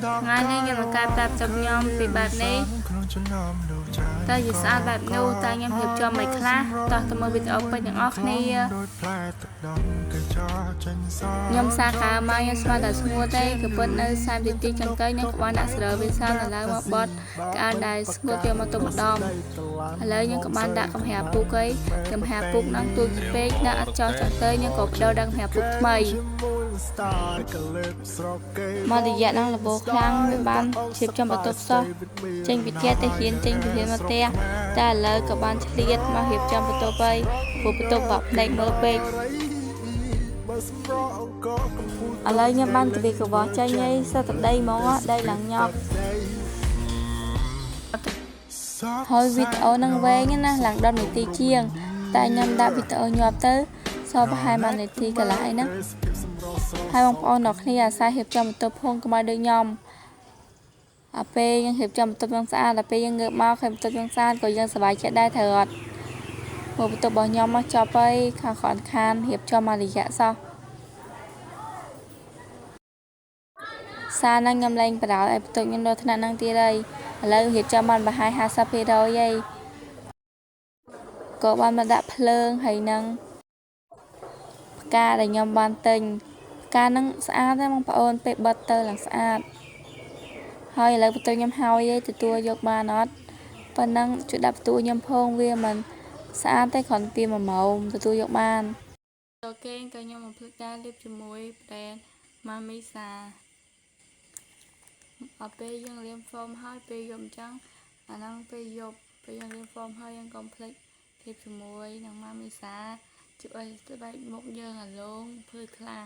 ថ្ងៃនេះខ្ញុំនឹងកែប្រែបន្ទប់ខ្ញុំពីបែបនេះតើជាស្អាតបែបនោះតើខ្ញុំរៀបចំមិនខ្លះតោះទៅមើលវីដេអូពេញទាំងអស់គ្នាខ្ញុំសាកាមកខ្ញុំស្មានតែស្ងួតទេក៏ពិតនៅ30នាទីចឹងទៅខ្ញុំក៏បានដាក់ស្រូវវាសនៅឡើយមកបត់ក្អានដែលស្ងួតយកមកទុកម្ដងឥឡូវខ្ញុំក៏បានដាក់កំហាពូកអីកំហាពូកនឹងទូចពេកដាក់អត់ចោះចឹងទៅខ្ញុំក៏បដូរដាក់កំហាពូកថ្មីមករយៈហ្នឹងលបោខ្លាំងវាបានរៀបចំបន្ទប់សោះចេញពីផ្ទះទៅហ៊ានចេញពីហ៊ានមកផ្ទះតែឥឡូវក៏បានឆ្លៀតមករៀបចំបន្ទប់ហើយព្រោះបន្ទប់បាក់ភ្នែកមើលពេកឥឡូវខ្ញុំបានកវីកវោះចេញហើយសិតតែដីហ្មងដីឡើងញាប់ហើយវីដេអូនឹងវែងណាស់ឡើង10នាទីជាងតែខ្ញុំដាក់វីដេអូញាប់ទៅសល់ប្រហែល1នាទីកន្លះអីហ្នឹងហើយបងប្អូនអ្នកគ្នាអាស្រ័យរៀបចំបន្ទប់ផងកុំឲ្យដូចខ្ញុំអាពេលយើងរៀបចំបន្ទប់យើងស្អាតដល់ពេលយើងងើបមកឃើញបន្ទប់យើងស្អាតក៏យើងសប្បាយចិត្តដែរត្រូវអត់មើលបន្ទប់របស់ខ្ញុំមកចប់ហើយខាងគ្រាន់ខានរៀបចំមករយៈសោះសារហ្នឹងខ្ញុំលែងបដ ாய் ឲ្យបន្ទប់ខ្ញុំដល់ថ្នាក់ហ្នឹងទៀតហើយឥឡូវរៀបចំបានប្រហែល50%ហើយក៏បានមកដាក់ភ្លើងហើយនឹងផ្កាដែលខ្ញុំបានទិញផ្កាហ្នឹងស្អាតណាស់បងប្អូនពេលបិទទៅឡើងស្អាតហើយឥឡូវបន្ទប់ខ្ញុំហើយឯងទទួលយកបានអត់ប៉ុណ្ណឹងជួយដាក់បន្ទប់ខ្ញុំផងវាមិនស្អាតទេគ្រាន់ពី1ម៉ោងទទួលយកបានចូលគេងក៏ខ្ញុំមិនភ្លេចដែរលាបជាមួយ brand Mamisa អត់ពេលយើងលាប foam ហើយពេលយប់អញ្ចឹងអាហ្នឹងពេលយប់ពេលយើងលាប foam ហើយយើងកុំភ្លេចលាបជាមួយនឹង Mamisa ជួយឲ្យស្បែកមុខយើងអាឡងភ្លឺថ្លា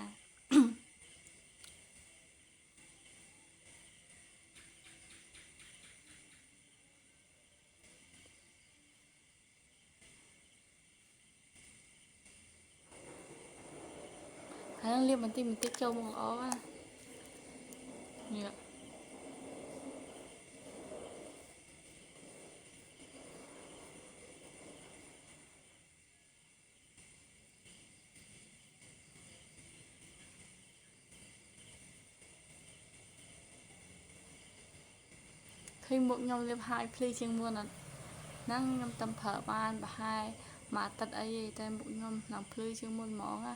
ហើយលាបបន្តិចបន្តិចចូលមកល្អណានេះឃើញមុខខ្ញុំលាបហើយភ្លឺជាងមុនអត់ហ្នឹងខ្ញុំតំប្រើបានប្រហែលមួយអាទិត្យអីទេតែមុខខ្ញុំឡើងភ្លឺជាងមុនហ្មងណា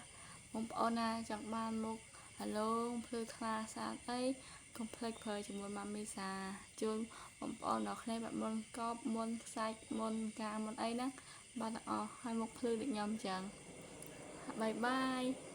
បងប្អូនណាចង់បានមុខអាឡងភ្លឺថ្លាស្អាតអីកុំភ្លេចប្រើជាមួយ Mamisa ជូនបងប្អូនដល់គ្នាបែបមុនកប់មុនខ្សាច់មុនការមុនអីហ្នឹងបានទាំងអស់ហើយមុខភ្លឺដូចខ្ញុំអញ្ចឹងបាយបាយ។